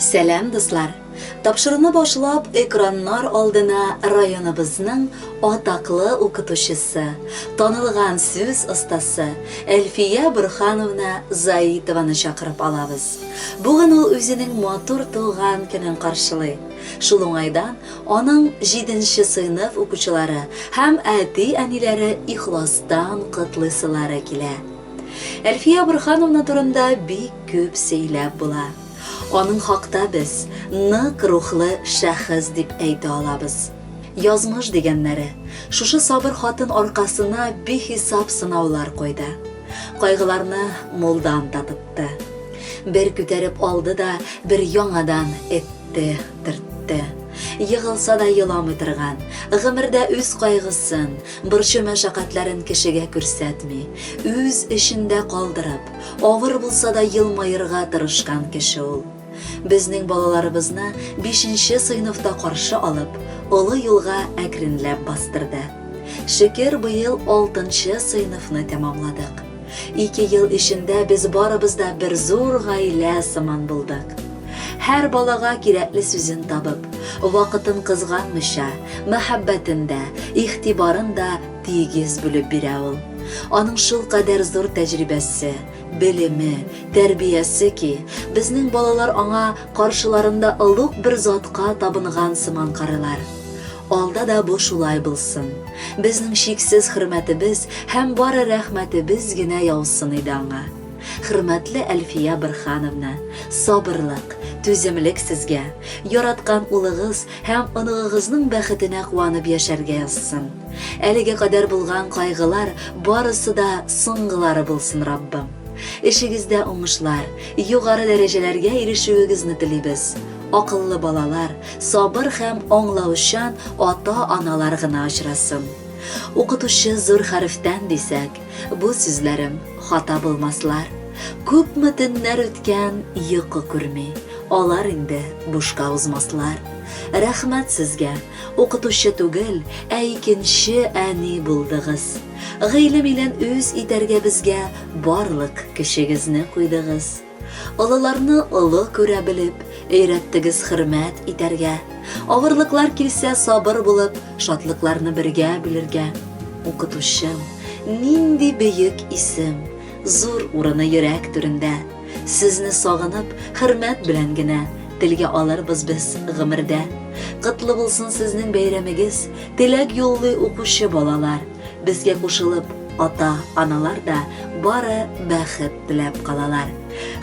Сәлам, дуслар! Тапшыруны башлап, экраннар алдына районыбызның атаклы укытучысы, танылган сүз остасы Әлфия Борхановна Заитованы чакырып алабыз. Бүген ул үзенең матур туган көнен каршылый. Шул уңайдан аның җиденче сыйныф укучылары һәм әти-әниләре ихластан котлыйсылары килә. Әлфия Борхановна турында бик күп сөйләп була. Аның хакта без нык рухлы шәхес дип әйтә алабыз. Язмыш дигәннәре шушы сабыр хатын аркасына бихисап сынаулар куйды. Кайгыларны мулдан татытты. Бер күтәреп алды да, бер яңадан этте, төртте. Егылса да еламый торган, гомердә үз кайгысын, борчу-мәшәкатьләрен кешегә күрсәтми, үз эчендә калдырып, авыр булса да елмаерга тырышкан кеше ул. Безнең балаларыбызны бишенче сыйныфта каршы алып, олы юлга әкренләп бастырды. Шөкер, быел алтынчы сыйныфны тәмамладык. Ике ел эчендә без барыбыз да бер зур гаилә сыман булдык. Һәр балага кирәкле сүзен табып, вакытын кызганмыйча, мәхәббәтен дә, игътибарын да тигез бүлеп бирә ул. Аның шулкадәр зур тәҗрибәсе, белеме, тәрбиясе ки, безнең балалар аңа каршыларында олуг бер затка табынган сыман карыйлар. Алда да бу шулай булсын. Безнең чиксез хөрмәтебез һәм бары рәхмәтебез генә яусын иде аңа. Хөрмәтле Әлфия Борһановна, сабырлык, түземлек сезгә, яраткан улыгыз һәм оныгыгызның бәхетенә куанып яшәргә язсын. Әлегә кадәр булган кайгылар барысы да соңгылары булсын, Раббым. Эшегездә уңышлар, югары дәрәҗәләргә ирешүегезне телибез. Акыллы балалар, сабыр һәм аңлаучан ата-аналар гына очрасын. Укытучы зур хәрефтән дисәк, бу сүзләрем хата булмаслар. Күпме төннәр үткән йокы күрми, алар инде бушка узмаслар. Рәхмәт сезгә, укытучы түгел, ә икенче әни булдыгыз. Гыйлем илән үз итәргә безгә барлык көчегезне куйдыгыз. Олыларны олы күрә белеп, өйрәттегез хөрмәт итәргә. Авырлыклар килсә, сабыр булып, шатлыкларны бергә бүлергә. Укытучым, нинди бөек исем, зур урыны йөрәк түрендә. Сезне сагынып, хөрмәт белән генә телгә алырбыз без гомердә. Котлы булсын сезнең бәйрәмегез, теләк юллый укучы балалар. Безгә кушылып, ата, аналар да бары бәхет теләп калалар.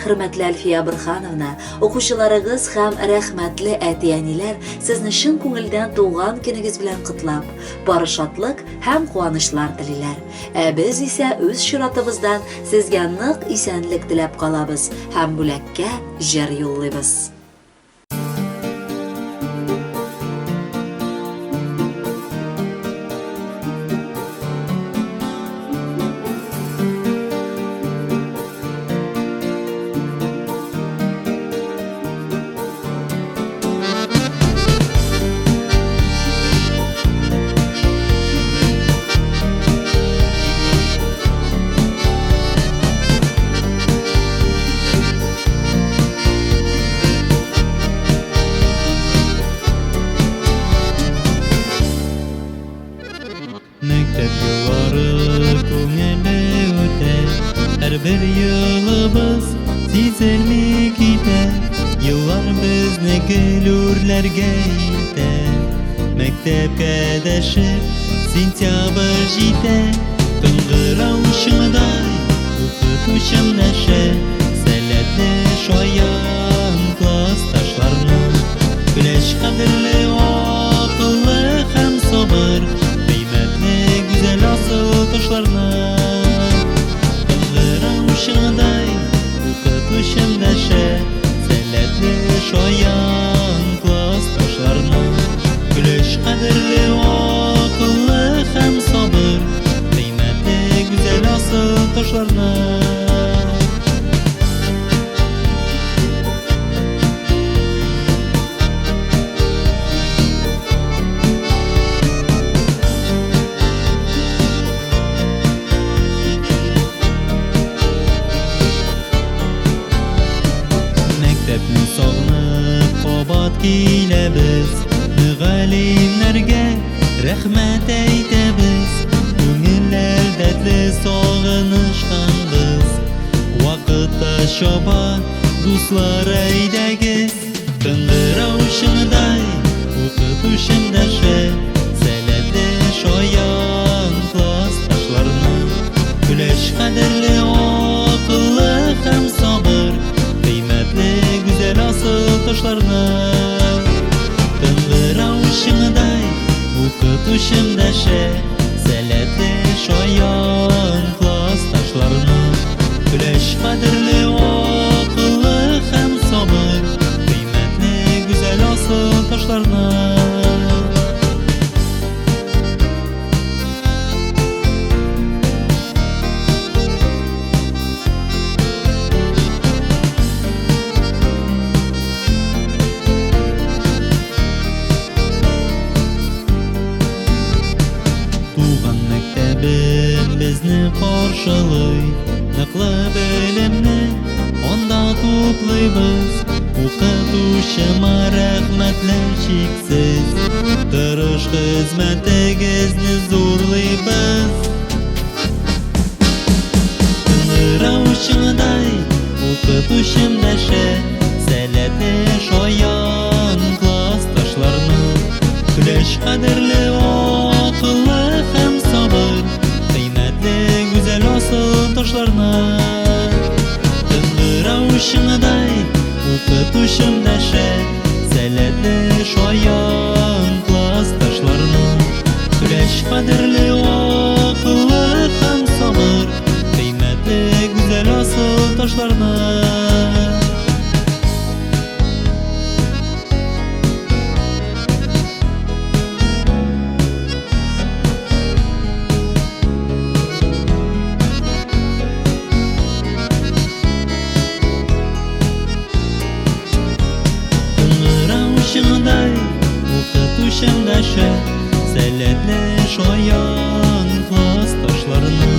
Хөрмәтле Әлфия Борхановна, укучыларыгыз һәм рәхмәтле әти-әниләр сезне чын күңелдән туган көнегез белән котлап, бары шатлык һәм куанычлар телиләр. Ә без исә үз чиратыбыздан сезгә нык исәнлек теләп калабыз һәм бүләккә җыр юллыйбыз. Мәктәп еллары күңелле үтә, Һәрбер елыбыз сизелми китә. Еллар безне гел үрләргә илтә. Мәктәпкә дәшеп сентябрь җитә. Кыңгырау чыңыдай укытучым дәшә, Сәләтле шаян классташларны. Көләч, кадерле, акыллы һәм сабыр, Кыйммәтле, гүзәл асыл ташларны. Кыңгырау чыңыдай укытучым дәшә, Сәләтле, шаян классташларны. Көләч, кадерле, акыллы һәм сабыр, Кыйммәтле, гүзәл асыл ташларны. Мәктәпне сагынып. рәхмәт әйтәбез, күңелләр дәртле сагынышканбыз. Вакыт та чаба, дуслар, әйдәгез. Кыңгырау чыңыдай, укытучым дәшә, сәләтле шаян классташларны. Көләч, кадерле, акыллы һәм сабыр, кыйммәтле гүзәл асыл ташларны. Кыңгырау чыңыдай, укытучым дәшә, сәләтле шаян классташларны. Көләч, кадерле, акыллы һәм сабыр, кыйммәтле гүзәл асыл ташларны. Туган мәктәбем безне каршылый, ныклы белемне анда туплыйбыз. Укытучыма рәхмәтләр чиксез, тырыш хезмәтегезне зурлыйбыз. Кыңгырау чыңыдай, укытучым дәшә, сәләтле шаян классташларны. Көләч, кадерле, акыллы һәм сабыр, кыйммәтле гүзәл асыл ташларны. Кыңгырау чыңыдай, укытучым дәшә, сәләтле шаян классташларны. Көләч, кадерле, акыллы һәм сабыр, кыйммәтле гүзәл асыл ташларны. Кыңгырау чыңыдай, укытучым дәшә, сәләтле шаян классташларны.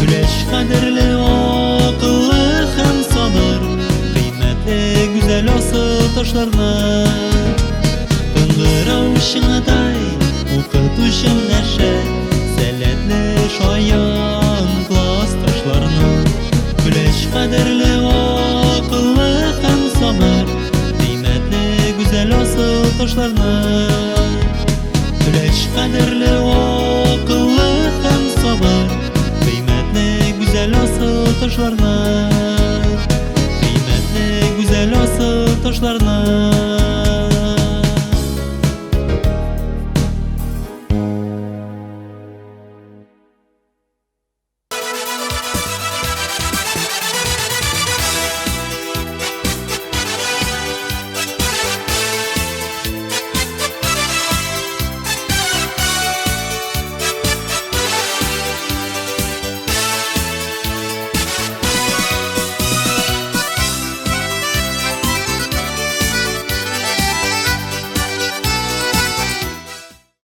Көләч, кадерле, акыллы һәм сабыр, кыйммәтле гүзәл асыл ташларны. Кыңгырау чыңыдай, укытучым дәшә, сәләтле шаян классташларны. Көләч, кадерле, акыллы һәм сабыр, кыйммәтле гүзәл асыл ташларны. Көләч, кадерле, акыллы һәм сабыр, кыйммәтле гүзәл асыл ташларны. Кыйммәтле гүзәл асыл ташларны.